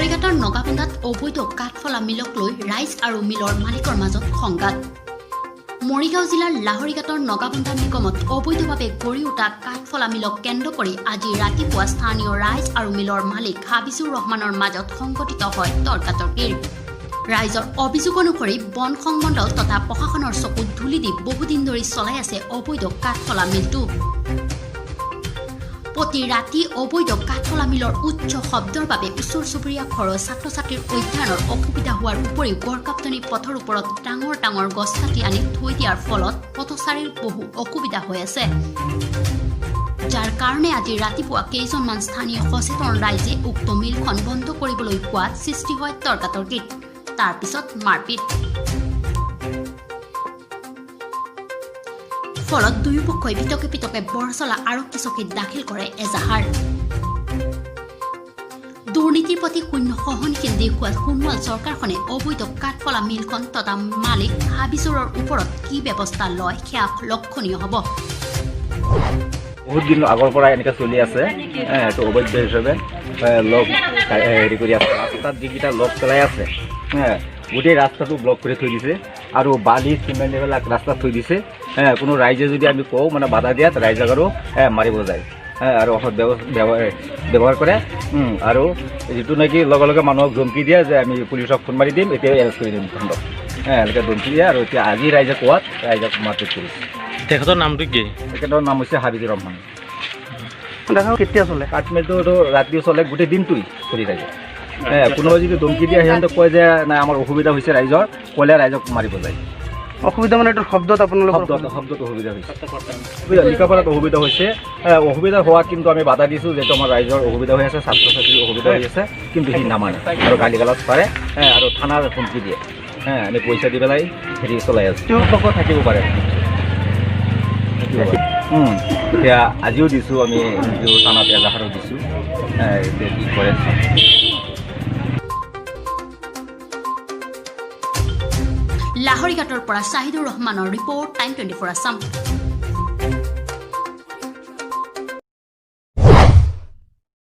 লাহৰীঘাটৰ নগাবন্ধাত অবৈধ কাঠফলা মিলক লৈ ৰাইজ আৰু মিলৰ মালিকৰ মাজত সংঘাত। মৰিগাঁও জিলাৰ লাহৰীঘাটৰ নগাবন্ধা নিগমত অবৈধভাৱে গঢ়ি উঠা কাঠফলা মিলক কেন্দ্ৰ কৰি আজি ৰাতিপুৱা স্থানীয় ৰাইজ আৰু মিলৰ মালিক হাবিজুৰ ৰহমানৰ মাজত সংঘটিত হয় তৰ্কাতৰ্কিৰ। ৰাইজৰ অভিযোগ অনুসৰি বন সংমণ্ডল তথা প্ৰশাসনৰ চকুত ধূলি দি বহুদিন ধৰি চলাই আছে অবৈধ কাঠফলা মিলটো। প্ৰতি ৰাতি অবৈধ কাঠফলা মিলৰ উচ্চ শব্দৰ বাবে ওচৰ চুবুৰীয়া ঘৰৰ ছাত্ৰ ছাত্ৰীৰ অধ্যয়নৰ অসুবিধা হোৱাৰ উপৰিও গড়কাপ্তানি পথৰ ওপৰত ডাঙৰ ডাঙৰ গছ কাটি আনি থৈ দিয়াৰ ফলত পথচাৰীৰ বহু অসুবিধা হৈ আছে, যাৰ কাৰণে আজি ৰাতিপুৱা কেইজনমান স্থানীয় সচেতন ৰাইজে উক্ত মিলখন বন্ধ কৰিবলৈ কোৱাত সৃষ্টি হয় তৰ্কাতৰ্কিত, তাৰ পিছত মাৰপিট। ফলত দুয়োপক্ষই বিতকে বিতকে বৰচলা আৰক্ষী চকীত দাখিল কৰে এজাহাৰ। দুৰ্নীতিৰ প্ৰতি শূন্য সহনশীল দেখুওৱা সোণোৱাল চৰকাৰখনে অবৈধ কাঠফলা মিলখন তথা মালিক হাবিজুৰৰ ওপৰত কি ব্যৱস্থা লয়, সেয়া লক্ষণীয় হ'ব। বহুত দিন আগৰ পৰা এনেকৈ চলি আছে। এইটো অবৈধ হিচাপে লগ হেৰি কৰি আছে। ৰাস্তাত যিকেইটা লগ পেলাই আছে, গোটেই ৰাস্তাটো ব্লক কৰি থৈ দিছে আৰু বালি চিমেণ্ট এইবিলাক ৰাস্তাত থৈ দিছে। কোনো ৰাইজে যদি আমি কওঁ, মানে বাধা দিয়াত ৰাইজক আৰু মাৰিব যায় আৰু অসৎ ব্যৱহাৰ কৰে। আৰু যিটো নেকি লগে লগে মানুহক ধমকি দিয়ে যে আমি পুলিচক ফোন মাৰি দিম, এতিয়া এৰেষ্ট কৰি দিম তহঁতক। এনেকৈ ধমকি দিয়ে আৰু এতিয়া আজি ৰাইজে কোৱাত ৰাইজক মাৰপিট কৰিছে। তেখেতৰ নামটো কি? তেখেতৰ নাম হৈছে হাবিজুৰ ৰহমান। দেখা কেতিয়া চলে? কাঠমিলটোতো ৰাতিও চলে, গোটেই দিনটোৱেই চলি থাকে। কোনোবাই যদি ধমকি দিয়ে, সিহঁতে কয় যে নাই, আমাৰ অসুবিধা হৈছে ৰাইজৰ, ক'লে ৰাইজক মাৰিব যায়। অসুবিধা মানে এইটো শব্দত আপোনালোকৰ? শব্দত অসুবিধা হৈছে, অসুবিধা লিখাপঢ়াত অসুবিধা হৈছে। অসুবিধা হোৱা কিন্তু আমি বাধা দিছোঁ, যিহেতু আমাৰ ৰাইজৰ অসুবিধা হৈ আছে, ছাত্ৰ ছাত্ৰীৰ অসুবিধা হৈ আছে, কিন্তু সি নামানে আৰু গালি গালাজ পাৰে আৰু থানাৰ হুমকি দিয়ে। আমি পইচা দি পেলাই হেৰি চলাই আছোঁ। তেওঁলোকো থাকিব পাৰে, থাকিব পাৰে। এতিয়া আজিও দিছোঁ, আমি নিজেও থানাত এজাহাৰো দিছোঁ। এতিয়া কি কৰে চাওঁ। লাহৰীঘাটৰ পৰা শ্বাহিদুৰ ৰহমানৰ ৰিপৰ্ট, টাইম 24 আছাম।